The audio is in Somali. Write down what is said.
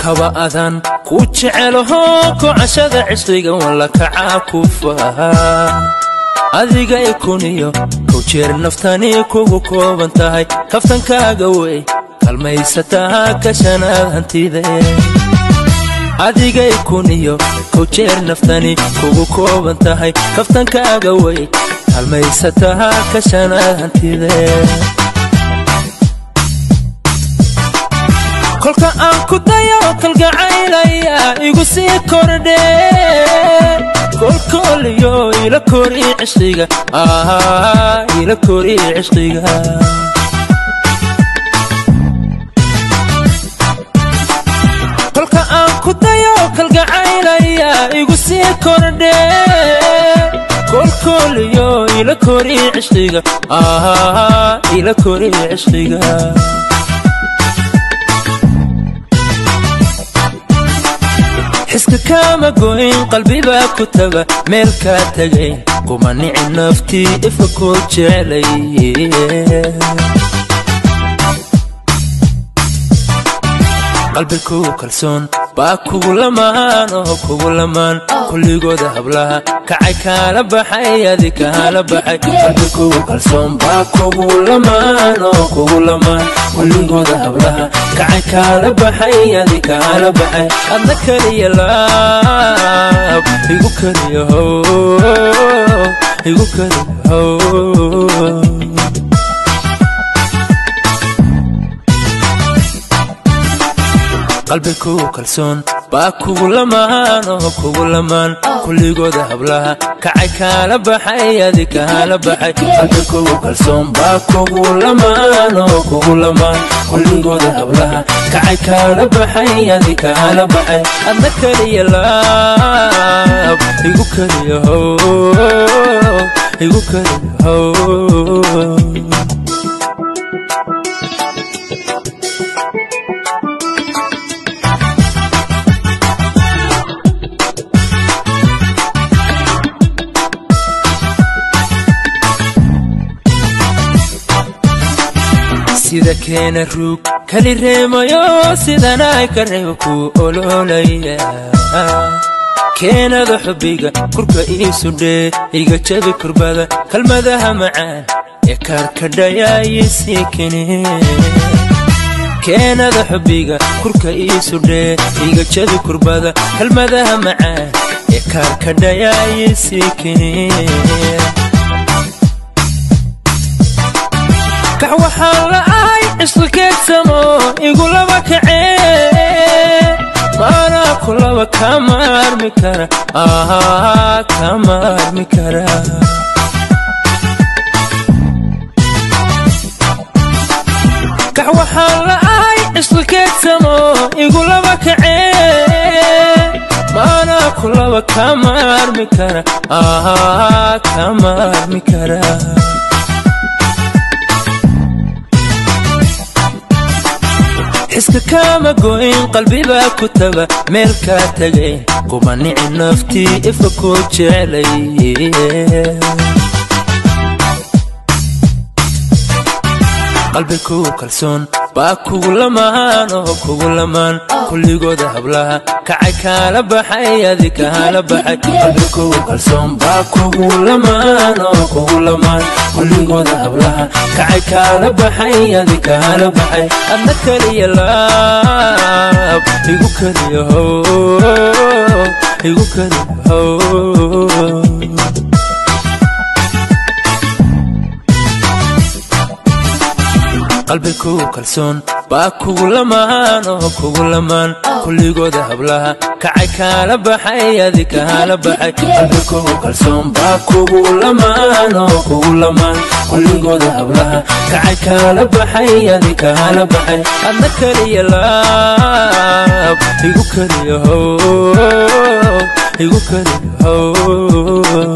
Kaba adan ku jecelaho kocashada cishqiga walla kacaa ku faha adiga ikuniyo kow jeer naftani kugu kooban tahay kaftankaaga wey kalmaysataa kashanaad hantide adiga ikuniyo kow jeer naftani kugu kooban tahay kaftankaaga wey kalmaysataa kashanaad hantide kolka aan ku dayo kalgacaylaya igu sii kordhe kolkoliyo ila kori cishqiga ila kori cishqiga kolka aan ku dayo kalgacaylaya igu sii kordhe kolkoliyo ila kori cishqiga ila kori cishqiga xiska kama goyn qalbibaa ku taga meel kaa tagay kuma nici naftii ifa ku jeclay qalbi kugu kalsoon baa kugu lamaan oo kugu lamaan kulligooda hablaha kacay kaala baxay adi kaala baxay qalbi kugu kalsoon baa kugu lamaan oo kugu lamaan kulligooda hablaha kacay kaala baxay adi kaala baxay adna kaliya laab igu kaliya how igu kaliya how qalbi kugu kalsoon baa kugu lamaan oo kugu lamaan kulligooda hablaha kacay kaala baxay adi kaala baxay qalbi kugu kalsoon baa kugu lamaan oo kugu lamaan kulligooda hablaha kacay kaala baxay adi kaala baxay adna kaliya laab igu kaliya how igu kaliya how sida keena ruug kali reemayo sidanay ka reebo ku ololaya keenada xubbiga kurka iisu dhee iga jabi kurbada kalmadaha macaan ee kaarkadhayaayisii kene keenada xubbiga kurka iisu dhee iga jabi kurbada kalmadaha macaan ee kaarkadhayaayisii kene kax waxaan la'ahay cishqi keedsamo igu laba kacee maanaa ku laba kama armi kara kama armi kara kax waxaan la'ahay cishqi keedsamo igu laba kacee maanaa ku laba kama armi kara kama armi kara xiska kama goyn qalbibaa ku taga meel kaa tagay kuma nici naftii ifa ku jeclay qalbi kugu kalsoon baa kugu lamaan oo kugu lamaan kulligooda hablaha kacay kaala baxay adi kaala baxay qalbi kugu kalsoon baa kugu lamaan oo kugu lamaan kulligooda hablaha kacay kaala baxay adi kaala baxay adna kaliya laab igu kaliya how igu kaliya how qalbi kugu kalsoon baa kugu lamaan oo kugu lamaan kulligooda hablaha kacay kaala baxay adi kaala baxay qalbi kugu kalsoon baa kugu lamaan oo kugu lamaan kulligooda hablaha kacay kaala baxay adi kaala baxay adna kaliya laab igu kaliya how igu kaliya how.